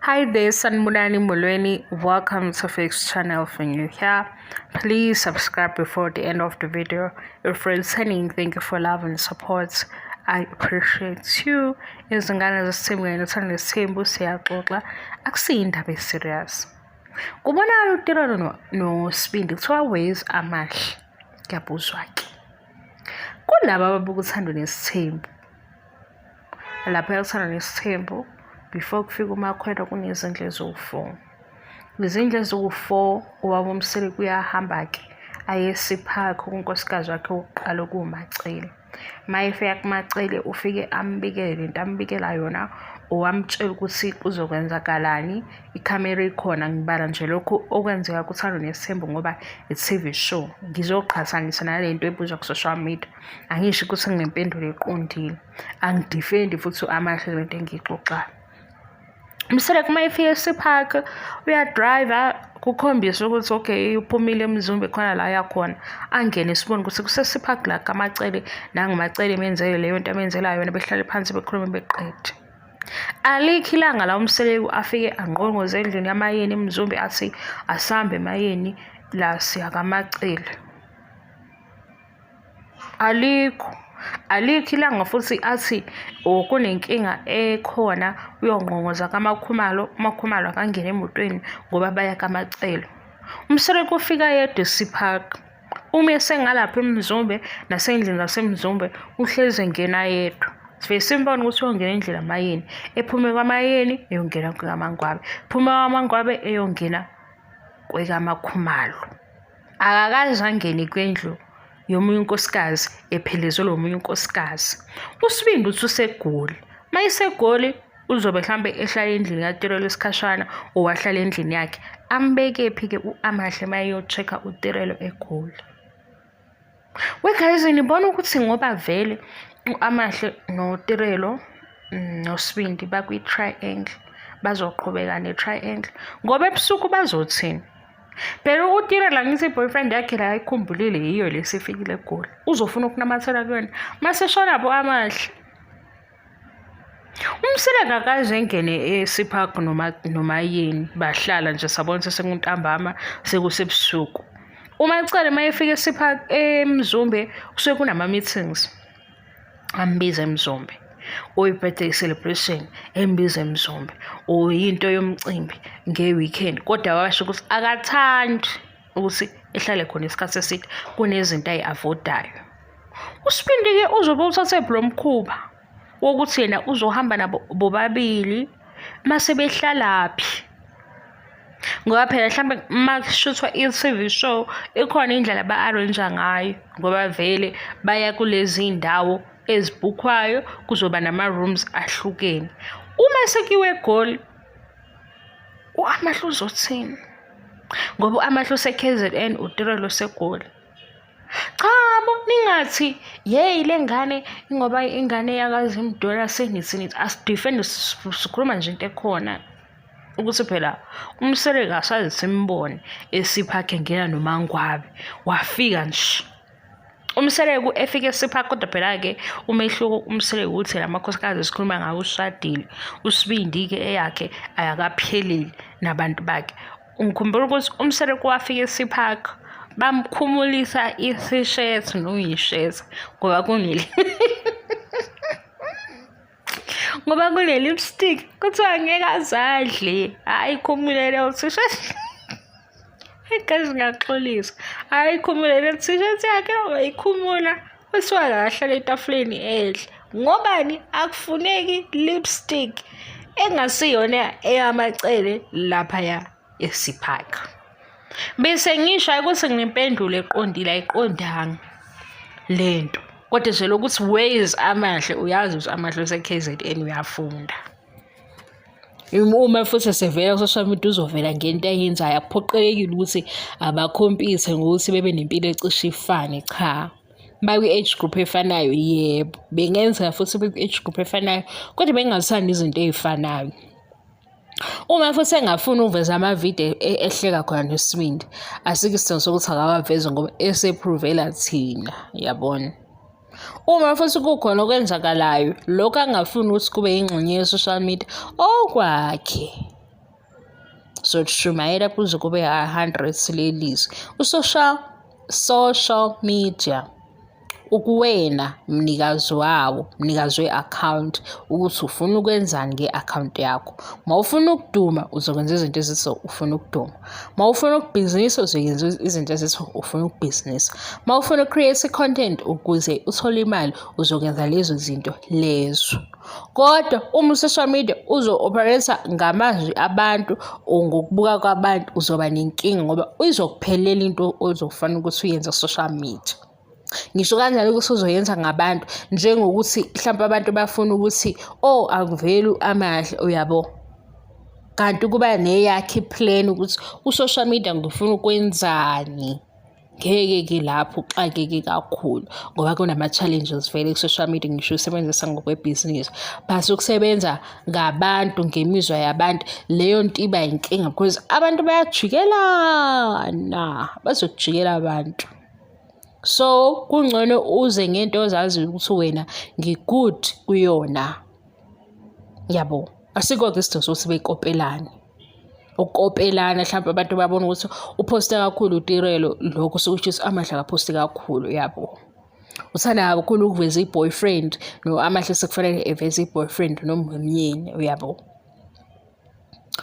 Hi there, Sanibonani Molweni. Welcome to Fix Channel for new here. Please subscribe before the end of the video. If returning, thank you for love and support. I appreciate you. Izingane zesithembu kanye nothando nesithembu siyaxoxa. Akusiyo indaba e-serious. Kubonakala uTirelo noSibindi kuthiwa ways amahle. Kuyabuzwa-ke. Kulaba ababuka uthando nesithembu Lapha uthando nesithembu before kufika uMakhwela kunezindlu eziwu-four. Izindlu eziwu-four ubaba uMseleku uyahamba-ke aye eSiphakho kunkosikazi wakhe wokuqala okuwuMaCele. Uma efika kuMaCele ufike ambikele lento ambikela yona or amtshele ukuthi kuzokwenzakalani ikhamera ikhona ngibala nje lokhu okwenzeka kuthando nesithembu ngoba i-TV show ngizoqhathanisa nale nto ebuzwa ku-social media angisho ukuthi nginempendulo eqondile angidifendi futhi amahle lento engiyixoxayo Mseleku uma efika eSipark uyadrayiva kukhombisa ukuthi okay uphumile eMzumbe khona la yakhona angene sibone ukuthi kuseSipark la kaMacele nanguMacele emenzele leyo nto amenzela yona behlale phansi bekhulume beqede. Alikho ilanga la uMseleku afike angqongqoze endlini yaMayeni eMzumbe athi asambe Mayeni la siya kaMacele. Alikho, alikho ilanga futhi athi or kunenkinga ekhona uyongqongqoza kaMakhumalo, uMakhumalo akangene emotweni ngoba baya kaMacele. UMseleku ufika yedwa eSea Park. Uma esengalapha eMzumbe nasendlini zaseMzumbe uhlezi engena yedwa. Sivele simbone ukuthi uyongena endlini kaMayeni, ephume kwaMayeni eyongena kwekaMangwabe, phume kwaMangwabe eyongena kwekaMakhumalo. Akakaze angene kwendlu yomunye unkosikazi ephelezelwa omunye unkosikazi. USibindi uthi useGoli. Uma eseGoli uzobe mhlampe ehlala endlini kaTirelo isikhashana or wahlala endlini yakhe. Ambekephi-ke u-Amahle uma eyo-check-a uTirelo eGoli? We guys nibona ukuthi ngoba vele u-Amahle noTirelo noSibindi bakwi-triangle bazoqhubeka ne-triangle ngoba ebusuku bazothini? Phela uTirelo angithi i-boyfriend yakhe la ayikhumbulile yiyo le sifikile eGoli. Uzofuna ukunamathela kuyona. Mase shona bo Amahle. UMseleku akaze engene eSea noma noMayeni bahlala nje sabona sekuntambama sekusebusuku. UMacele uma efika eSea eMzumbe kusuke kunama-meetings ambiza eMzumbe or i-birthday celebration embiza eMzumbe or yinto yomcimbi nge-weekend kodwa washo ukuthi akathandi ukuthi ehlale khona isikhathi eside kunezinto ayi-avoidayo. USibindi-ke uzobe uthathe lo mkhuba wokuthi yena uzohamba nabo bobabili mase behlalaphi ngoba phela mhlampe uma kushuthwa i-TV show ikhona indlela ba-arrange ngayo ngoba vele baya kulezi ndawo ezibhukhwayo kuzoba nama-rooms ahlukene. Uma sekuyiwe eGoli u-Amahle uzothini? Ngoba u-Amahle use-K_Z_N uTirelo useGoli. Cha bo ningathi yeyi le ngane ingoba ingane yakaZimdollar senithi nithi asidifendi sikhuluma nje into ekhona ukuthi phela uMseleku asaze simbone eSea engena noMangwabe wafika nje uMseleku efike eSea kodwa phela-ke umehluko uMseleku ukuthi la makhosikazi esikhuluma ngawo ushadile uSibindi-ke eyakhe ayakapheleli nabantu bakhe Ngikhumbula ukuthi uMseleku wafika e-Sea Park bamkhumulisa i-t-shirt noyishirt ngoba kunele ngoba kune lipstick kuthiwa ngeke azadle hhayi khumule leyo t-shirt igazi ngiyaxolisa hhayi khumule le t-shirt yakhe wayikhumula kuthiwa akahlala etafuleni edle ngobani akufuneki lipstick engasiyona eyamacele laphaya esiphaka bese ngisho ukuthi nginempendulo eqondile ayiqondanga lento kodwa nje lokuthi ways amahle uyazi ukuthi amahle use-K_Z_N uyafunda uma futhi esevela ku-social media uzovela ngento ayenzayo akuphoqelekile ukuthi abakhompithe ngokuthi bebe nempilo ecishe ifane cha bakwi-age group efanayo yebo bengenzeka futhi bekwi-age group efanayo kodwa bengazithandi izinto ey'fanayo uma futhi engafuni ukuveza amavidiyo e, ehleka khona nesibindi asikho isidingo sokuthi akawaveze ngoba esephrovela thina yabona Uma futhi kukhona okwenzakalayo, lokhu angafuni ukuthi kube yingxenye ye-social media, okwakhe. Soshumayela kuze kube 100 lelizwi. U-social social media ukuwena mnikazi wawo, mnikazi we-akhawunti ukuthi ufuna ukwenzani nge-akhawunti yakho. Uma ufuna ukuduma uzokwenza izinto ezithi ufuna ukuduma. Uma ufuna ukubhizinisa uzoyenza izinto ezithi ufuna ukubhizinisa. Uma ufuna uku-create i-content ukuze uthole imali uzokwenza lezo zinto lezo. Kodwa uma u-social media uzo-operate ngamazwi abantu or ngokubuka kwabantu uzoba nenkinga ngoba izokuphelela into ozofanele ukuthi uyenze ku-social media. Ngisho kanjalo ukuthi uzoyenza ngabantu njengokuthi mhlawumpe abantu bafuna ukuthi oh akuveli amahle uyabo. Kanti kuba neyakhe i-plan ukuthi ku-social media ngifuna ukwenzani. Ngeke-ke lapho uxakeke kakhulu ngoba kunama-challenges vele ku-social media ngisho usebenzisa ngokwebhizinisi. But ukusebenza ngabantu ngemizwa yabantu leyo nto iba inkinga because abantu bayajikelana, bazokujikela abantu. So kungcono uze ngento ozaziyo ukuthi wena ngi-good kuyona. Yabo, asikho-ke isidingo sokuthi bekopelane. Ukukopelana hlampe abantu babona ukuthi uphoste kakhulu uTirelo lokho sekusho ukuthi Amahle akaphosti kakhulu yabo. Uthanda kakhulu ukuveza i-boyfriend no-Amahle sekufanele eveze i-boyfriend noma umyeni uyabo.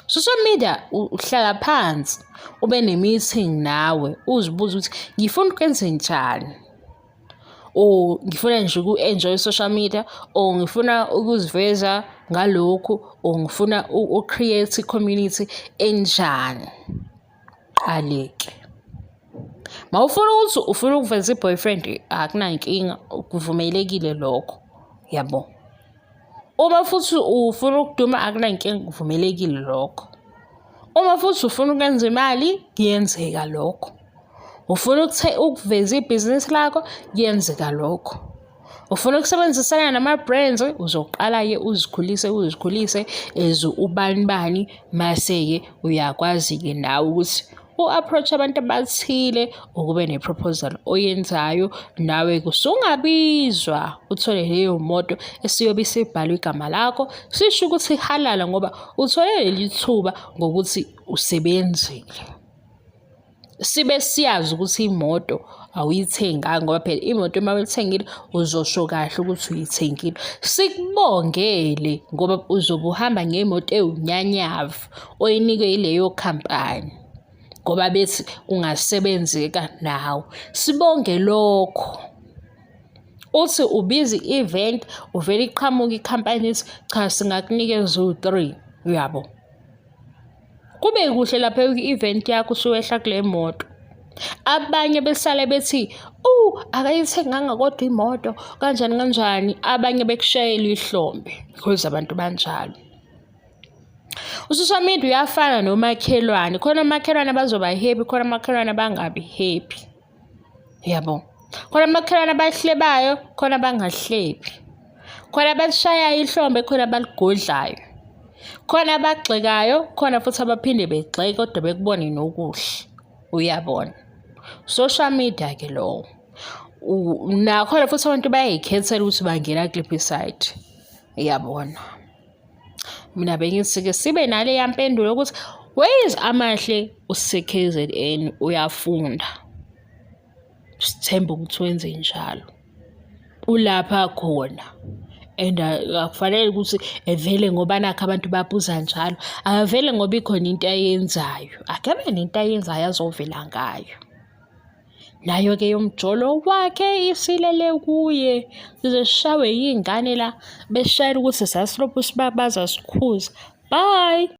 Social media uhlala phansi ube ne-meeting nawe uzibuze ukuthi ngifuna ukwenzenjani or ngifuna nje uku-enjoy i-social media or ngifuna ukuziveza ngalokhu or ngifuna uku-create i-community enjani. Qale-ke. Uma ufuna ukuthi ufuna ukuveza i-boyfriend akunankinga kuvumelekile lokho yabo. Uma futhi ufuna ukuduma akunankinga kuvumelekile lokho. Uma futhi ufuna ukwenza imali kuyenzeka lokho. Ufuna ukuveza ibhizinisi lakho kuyenzeka lokho. Ufuna ukusebenzisana nama-brands uzoqala-ke uzikhulise uzikhulise as ubani bani mase-ke uyakwazi-ke nawe ukuthi u-approach abantu abathile ukube ne-proposal oyenzayo nawe kusungabizwa uthole leyo moto esiyobe isibhalwe igama lakho sisho ukuthi halala ngoba uthole leli thuba ngokuthi usebenzile. Sibe siyazi ukuthi imoto awuyithenganga ngoba phela imoto uma uyithengile uzosho kahle ukuthi uyithengile. Sikubongele ngoba uzobe uhamba ngemoto ewunyanyavu oyinikwe yileyo khampani ngoba bethi kungasebenzeka nawe. Sibonge lokho. Uthi ubiza i-event uvele iqhamuke ikhampani ithi cha singakunikeza u-three uyabo. Kube kuhle lapha kwi-event yakho usuwehla kule moto. Abanye besale bethi, akayithenganga kodwa imoto kanjani kanjani, abanye bekushayela ihlombe because abantu banjalo. U-social media uyafana nomakhelwane, khona omakhelwane abazoba happy, khona omakhelwane abangabi happy. Yabo. Khona amakhelwane abahlebayo, khona abangahlebi. Khona abalishayayo ihlombe, khona abaligodlayo. Khona abagxekayo, khona futhi abaphinde begxeke kodwa bekubone nokuhle. Uyabona. Social media ke lowo. Nakhona futhi abantu bayayikhethela ukuthi bangena kuliphi isayidi. Uyabona. Mina bengithi-ke sibe naleya mpendulo yokuthi where is Amahle use-K_Z_N uyafunda. Sithembe ukuthi wenze njalo. Ulapha khona and akufanele ukuthi evele ngoba nakhu abantu babuza njalo. Akavele ngoba ikhona into ayenzayo. Akabe nento ayenzayo azovela ngayo. Nayo-ke yomjolo wakhe isilele kuye. Size sishawe yiy'ngane la besishayela ukuthi sasilokhu sibabaza sikhuza. Bye.